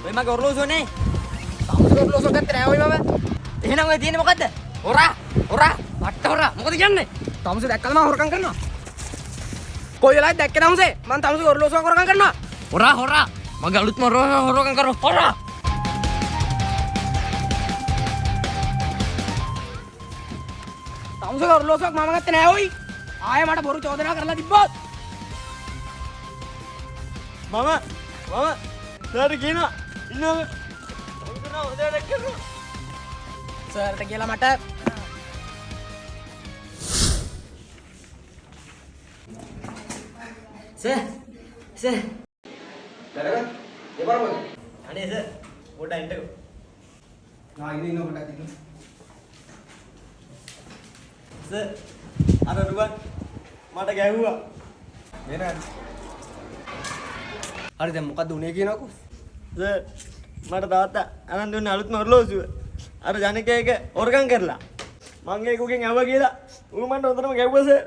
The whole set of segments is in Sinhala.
ඔය මගේ ඔරලෝසුව නේ. තමුසේ ඔරලෝසුවක් ගත්තේ නෑ ඔය මම. එහෙනම් ඔය තියෙන්නේ මොකද්ද? හොරා හොරා පට්ට හොරා. මොකද කියන්නේ? තමුසේ දැක්කද මම හොරකම් කරනවා? කොයි වෙලාවෙද දැක්කේ තමුසේ? මං තමුසේගේ ඔරලෝසුවක් හොරකම් කරනවා. හොරා හොරා මගේ අලුත්ම ඔරලෝසුව හොරකම් කරනවා. හොරා. තමුසේගේ ඔරලෝසුවක් මම ගත්තේ නෑ ඔයි. ආයෙ මට බොරු චෝදනා කරලා තිබ්බොත් මම මම සර් කියනවා ඉන්නවා හොඳ වැඩක් කරනවා. සර්ට කියලා මට සර් සර් දැනගන්න. ඒ පාර මොකද? අනේ සර් පොඩ්ඩක් ඉන්නකෝ. ආ ඉන්න ඉන්න පොඩ්ඩක් ඉන්න. සර් අර රුවන් මට ගැහුවා. මේ නෑ. හරි දැන් මොකද්ද උනේ කියනකෝ? සර් මට තාත්තා අරන් දුන්න අලුත්ම ඔරලෝසුව අර ජනක එක හොරකම් කරලා මං ඒක උගෙන් ඇහුවා කියලා ඌ මන්ට හොඳටම ගැහුවා සර්.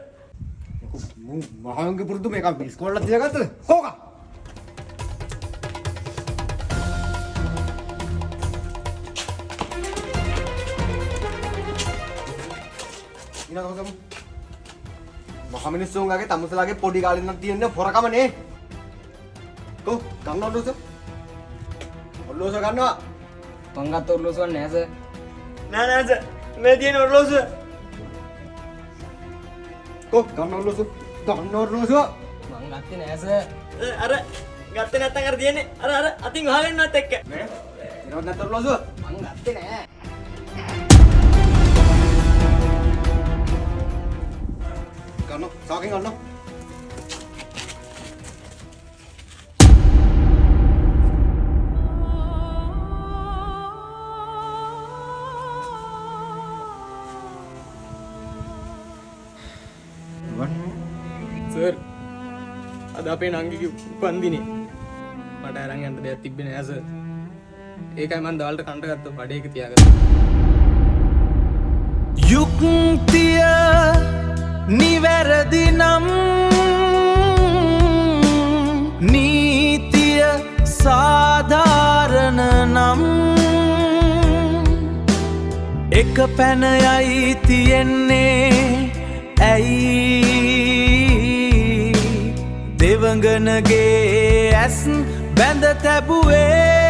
මුන් මහංගේ පුරුදු මේක ඉස්කෝලේ තියාගත්තද? කෝකා. ඉන්න තමුසම. මහ මිනිස්සුන්ගේ තමුසලාගේ පොඩි කාලේ ඉඳන් තියෙන හොරකම නේ. කෝ ගන්න ඔරලෝසුව. ඔරලෝසුව ගන්නවා. මං ගත්ත ඔරලෝසුවක් නෑ සර්. නෑ නෑ සර් මේ තියෙන ඔරලෝසුව. කෝ ගන්න ඔරලෝසුව. ගන්න ඔරලෝසුව. මං ගත්තේ නෑ සර්. අර ගත්තේ නැත්තම් අර තියෙන්නේ අර අර අතින් වහගන්නවත් එක්ක. නේ? එනවත් නැත්නම් ඔරලෝසුව. මං ගත්තේ නෑ. ගන්න සාකෙන් ගන්න. සර් අද අපේ නංගිගේ උපන්දිනේ. මට අරන් යන්න දෙයක් තිබ්බේ නෑ සර්. ඒකයි මං දවල්ට කන්ට ගත්ත බඩේ එක තියාගත්තා. යුක්තිය නිවැරදි නම් නීතිය සාධාරණ නම් එක පැන යයි තියෙන්නේ ඇයි දෙවඟනගේ ඇස් බැඳ තැබුවේ.